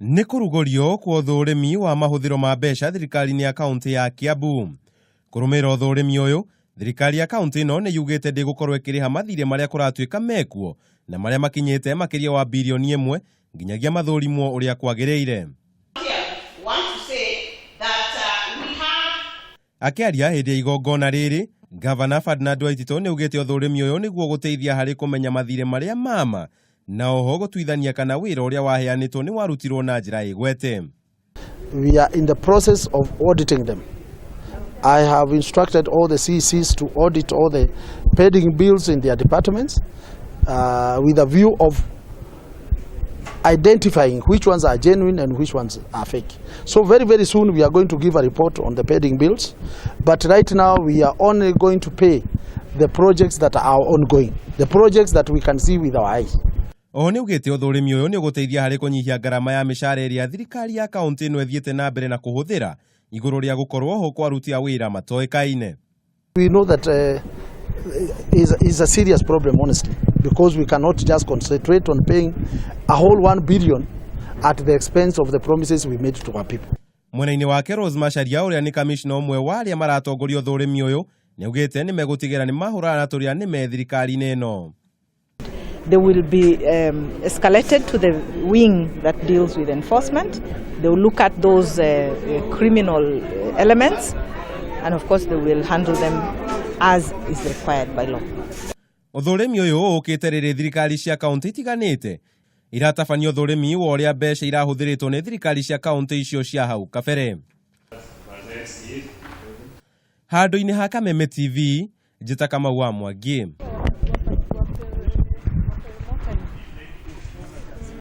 Nĩ kũrugũrio kwa ũthũrĩmi wa mahũthĩro ma mbeca thirikari-inĩ ya kaũntĩ ya Kiambu. Kũrũmĩrĩra ũthũrĩmi ũyũ, thirikari ya kaũntĩ ĩno nĩ yugĩte ndĩgũkorwo ĩkĩrĩha mathirĩ marĩa kũratuĩka mekuo na marĩa makinyĩte makĩria wa birioni 1 nginyagia mathũrimwo ũrĩa kwagĩrĩire. Akĩaria hĩndĩ ya igongona rĩrĩ, Gavana Ferdinand Waititũ nĩ augĩte ũthũrĩmi ũyũ nĩguo gũteithia harĩ kũmenya mathirĩ marĩa mama na oho gũtuithania kana wĩra ũrĩa waheanĩtwo nĩ warutirwo na njĩra ĩgwete. We are in the process of auditing them. I have instructed all the CECs to audit all the pending bills in their departments with a view of identifying which ones are genuine and which ones are fake. So very, very soon we are going to give a report on the pending bills. But right now we are only going to pay the projects that are ongoing, the projects that we can see with our eyes. Oho nĩ augĩte ũthũrĩmi ũyũ nĩ ũgũteithia harĩ kũnyihia ngarama ya mĩcara ĩrĩa thirikari ya kaũntĩ ĩno ĩthiĩte na mbere na kũhũthĩra igũrũ rĩa gũkorwo ho kwa aruti a wĩra matoĩkaine. We know that is a serious problem, honestly, because we cannot just concentrate on paying a whole 1 billion at the expense of the promises we made to our people. Mwena-inĩ wake, Rose Macharia, ũrĩa nĩ kamishna ũmwe wa arĩa maratongoria ũthũrĩmi ũyũ, nĩ augĩte nĩ megũtigĩra nĩ mahũrana na tũrĩa nĩme thirikari-inĩ ĩno. They will be escalated to the wing that deals with enforcement. They will look at those criminal elements and, of course, they will handle them as is required by law. Ũthũrĩmi ũyũ ũkĩte rĩrĩ thirikari cia kaũntĩ itiganĩte iratabania ũthũrĩmi wa ũrĩa mbeca irahũthĩrĩtwo nĩ thirikari cia kaũntĩ icio cia hau kabere. Handũ-inĩ ha Kameme TV, njĩta Kamau wa Mwangi.